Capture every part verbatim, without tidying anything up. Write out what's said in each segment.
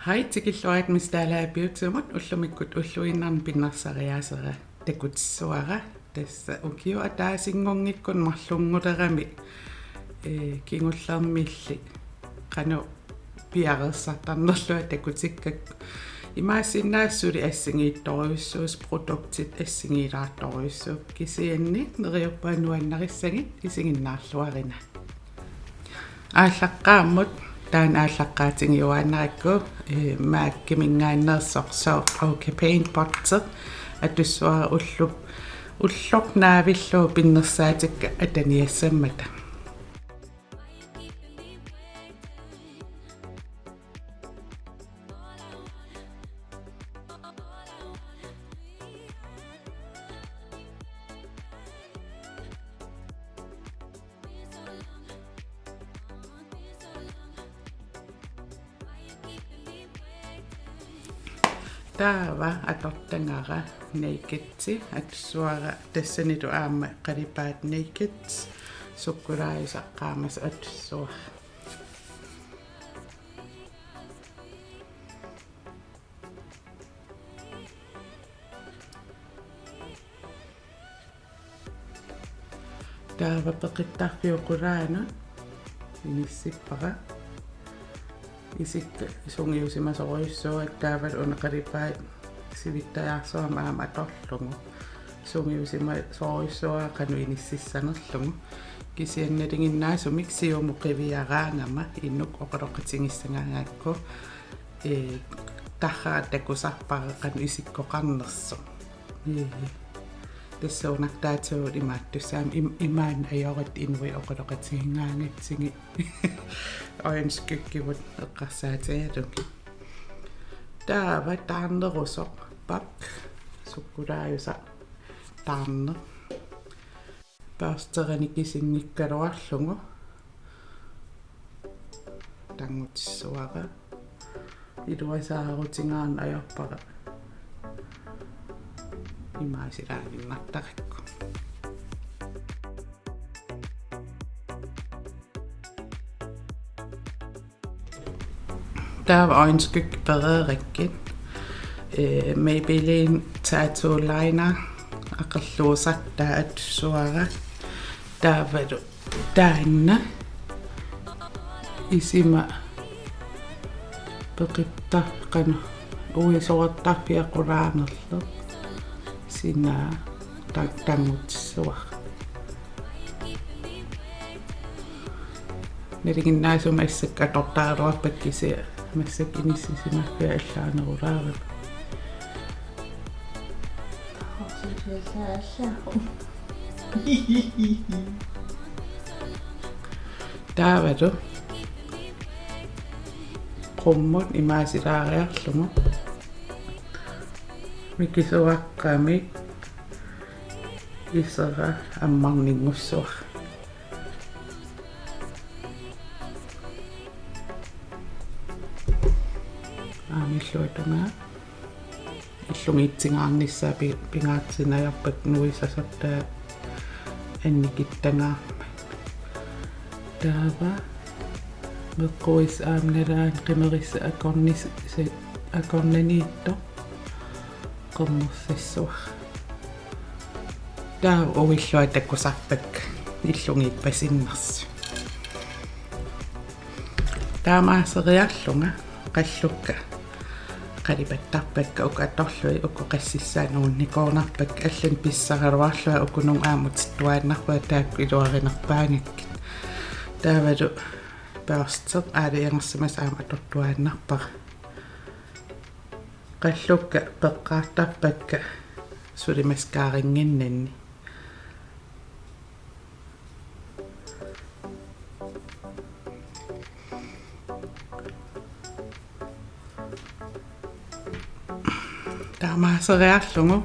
Hej, tikilluarit Miss Dalager Beautymut. Ullumikkut ulluinnarni pinnersariaasera takutissavara. Tassa ukiut ataasinngornikkut marlunngulerami, ee, kingullermilli qanoq piareersartarnerlunga takutikkakku. Imaassinnaavoq suli assigiittorujussuusoq, produktit assigiilaartorujussuupput, kisianni neriuppunga nuannarissagit isiginnaarluarina. Aallaqqaammut, taanna aallaqqaatigiuaannarakku, ee, MAC-iminngaanneersoq Soft OK Paint Pot-i atussavara ullup-, ulloq naavillugu pinnersaatikka ataniassammata. Taava atortagara Naked-i atussavara, tassanilu aamma qalipaat Naked, sukkulaajusaq qaamasoq atussavara. Taava peqittarfiup qulaanut inissippara. Isikka sungiusimasorujussuuakka, taavalu una qalipaat sivittajaarsuarmik aamma atorlugu sungiusimasorujussuuara qanoq inississanerlugu. Kisianni nalinginnaasumik siumut qiviaraangama inuk oqaloqatigissagaangakku, ee, tarrara takusarpara qanoq isikkoqarnersoq. Ee, tassuunartaatigut imaattussaammat im-, imaannajorit inuit oqaloqatigigaangatsigit. Øjenskyggigut eqqarsaatigalugit. Taava taarnerusoq Buck, sukkulaajusaq taarneq. Børstera nikisinngikkaluarlugu tangutissuara. Iluasaarutigaarneq ajorpara imaasilaaginnartarakku. Taava øjenskygge pereerakkit, ee, Maybelline Tattoo Liner aqerluusartaa atussavara. Taavalu taanna isima peqittar-, qanoq, uisorartarfia qulaanerlu sinaa ta-, tangutissuara. Nalinginnaasumik assakka atortaraluarpakka, kisianni massakkut inissisimaffia allaanerulaarami. Taavalu qummut imaasilaariarlugu mikisuaqqamik isera ammarninngussuara. Aamma illuatungaa illugiitsigaarnissaa pi-, pingaartinneq ajorpakka nuisasortaa annikittagaarmat. Taava meqquis aamma nalaani qimerissap akornis-, se-, akornaniittoq qernersissuara. Taava uillua takusarpakka illugiippasinnersut. Taamaaseriarlunga qallukka qalipattarpakka, uku atorlugit, uku qassissaat nuunnikuunarpakka, allanik pissaraluarlunga ukununga aamma utittuaannarpunga taakku iluarinerpaangakkit. Taavalu børste aalajangersimasoq aamma atortuaannarpara. Qallukka peqqaartarpakka suli mascarinnginninni. Taamaaseriarlugu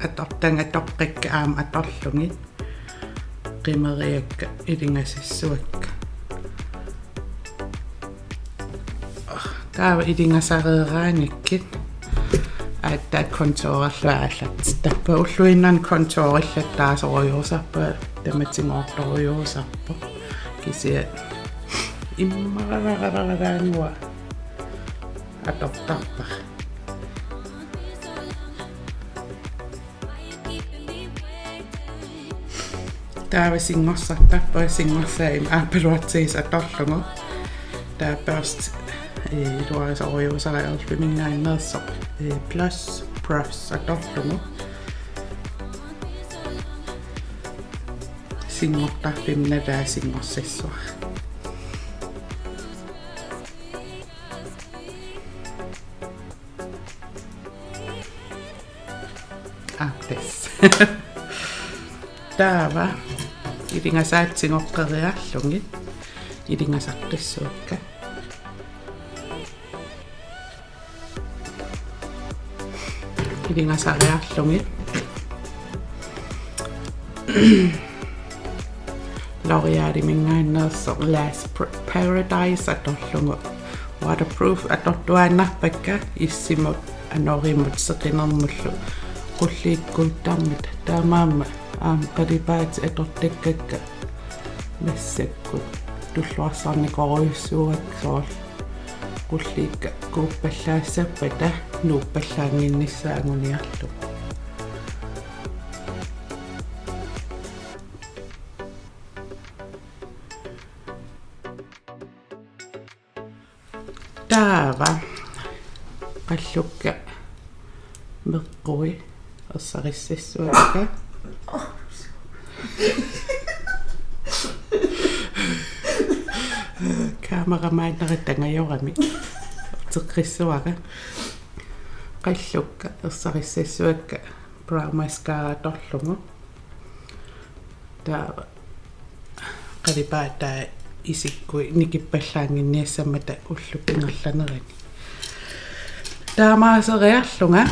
atortagara toqqikka aamma atorlugit qimeriakka ilingasassuakka. Taava ilingasareeraangakkit aatsaat contourerlunga aallartittarpunga. Ulluinnarni contourillattaasorujussuusarpunga, tamatigoortorujussuusarpoq. Kisianni immaralaaraanguaq atortarpara. Taava singorsartarpunga, singorsaammik aappaluartigisoq atorlugu. Taava børsti, eh, iluarisorujussuusara e.l.f.-iminngaanneersoq, eh, Blush Brush atorlugu. Singorsarfimmi nalaa singorsassuara. Aa, tassa. Taava ilingasaat singoqqeriarlugit ilingasaqqissuakka. Ilingasariarlugit L'Oréal-iminngaanneersoq Lash Pr-, Paradise atorlugu. Waterproof atortuaannarpakka issimut anorimut seqinermullu qulliikkuuttarmata. Taamaammat aamma qalipaatit atortakkakka massakkut tulluarsarnikorujussuuakka, soorlu qulliikka kuuppallaassappata nuuppallaannginnissaat anguniarlugu. Taava qallukka meqqui ersarissassuakka. Kameramaannera tangajorami. Teqqissuara. Qallukka ersarissassuakka brow mascara atorlugu. Taava qalipaatai isikkui nikippallaannginniassammata ullup ingerlanerani. Taamaaseriarlunga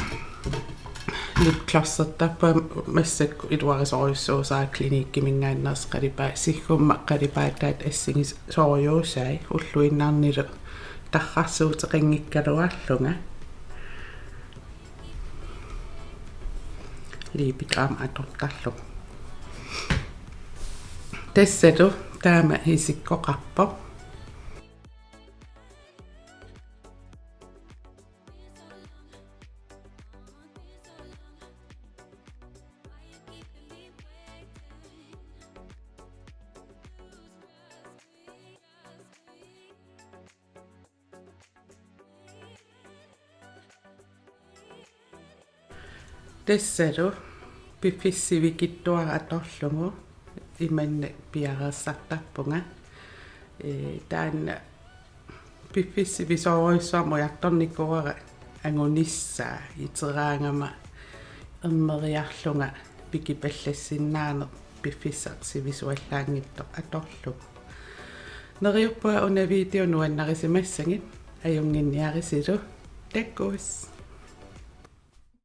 lipglossertarpunga, massakkut iluarisorujussuusara Cliniqueminngaanneersoq qalipaat, siggumma qalipaataata assigisorujussuusai ulluinnarnilu tarrarsuuteqanngikkaluarlunga. Lip balm atortarlugu. Tassalu taama isikkoqarpoq. Tassalu piffissaq sivikitsuara atorlugu imannak piareersartarpunga. Ee, taanna piffissaq sivisoorujussuarmik ujartornikuuara angunissaa iteraangama ermeriarlunga pikipallassinnaaneq piffissaq sivisuallaanngitsoq atorlugu. Neriuppunga una video nuannarisimassagit, ajunnginniarisilu. Takuss.